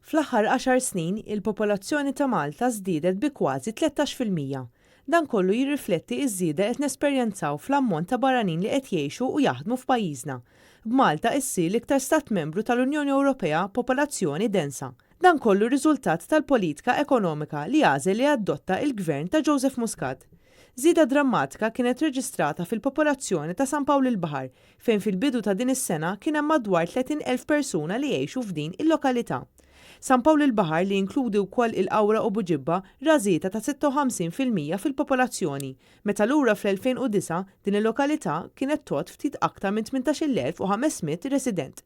Fl-aħħar għaxar snin, il-popolazzjoni ta' Malta żdiedet bi kważi 13%. Dan kollu jirrifletti ż-żieda qed nesperjenzaw fl-ammont ta' barranin li qed jgħixu u jaħdmu f'pajjiżna. B'Malta issir l-iktar stat membru tal-Unjoni Ewropea b'popolazzjoni densa. Dan kollu riżultat tal-politika ekonomika li għażel li jadotta il-Gvern ta' Joseph Muscat. Żieda drammatika kienet reġistrata fil-popolazzjoni ta' San Pawl il-Baħar, fejn fil-bidu ta' din is-sena kien hemm madwar 30,000 persuna li jgħixu f'din il-lokalità. San Pawl il-Baħar, li jinkludi wkoll il-Qawra u Buġibba, ra żieda ta' 56% fil-popolazzjoni, meta lura fl-2009 din il-lokalità kienet tgħodd ftit aktar minn 18,500 resident.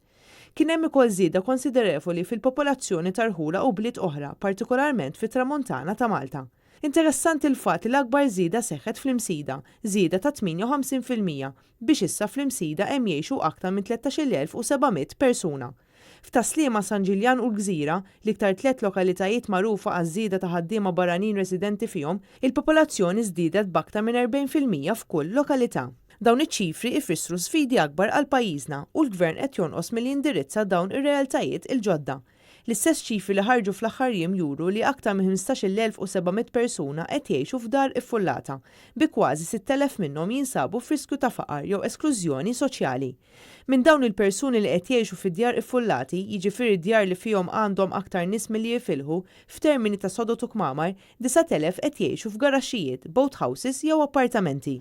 Kien hemm ukoll żieda konsiderevoli fil-popolazzjoni ta' rħula u bliet oħra, partikolarment fit-Tramuntana ta' Malta. Interessanti l-fatt li l-akbar żieda seħħet fl-Imsida, żieda ta' 58%, biex issa fl-Imsida hemm jgħixu aktar minn 13,700 persuna. F'Tas-Sliema, San Ġiljan u l-Gżira, l-iktar tliet lokalitajiet magħrufa għaż-żieda ta' ħaddiema barranin residenti fihom, il-popolazzjoni żdiedet b'aktar minn 40% f'kull lokalità. Dawn iċ-ċifri ifissru sfidi akbar għal pajjiżna u l-Gvern qed jonqos milli jindirizza dawn ir-realtajiet il-ġodda. L-istess ċifri li ħarġu fl-aħħar jiem juru li aktar minn 15,700 persuna qed jgħixu f'dar iffullata, bi kważi 6,000 minnhom jinsabu f'riskju ta' faqar jew esklużjoni soċjali. Minn dawn il-persuni li qed jgħixu fi djar iffullati, jiġifieri djar li fihom għandhom aktar nies milli jifilħu, f'termini ta' sodod u kmamar, 9,000 qed jgħixu f'garaxxijiet, boathouses jew appartamenti.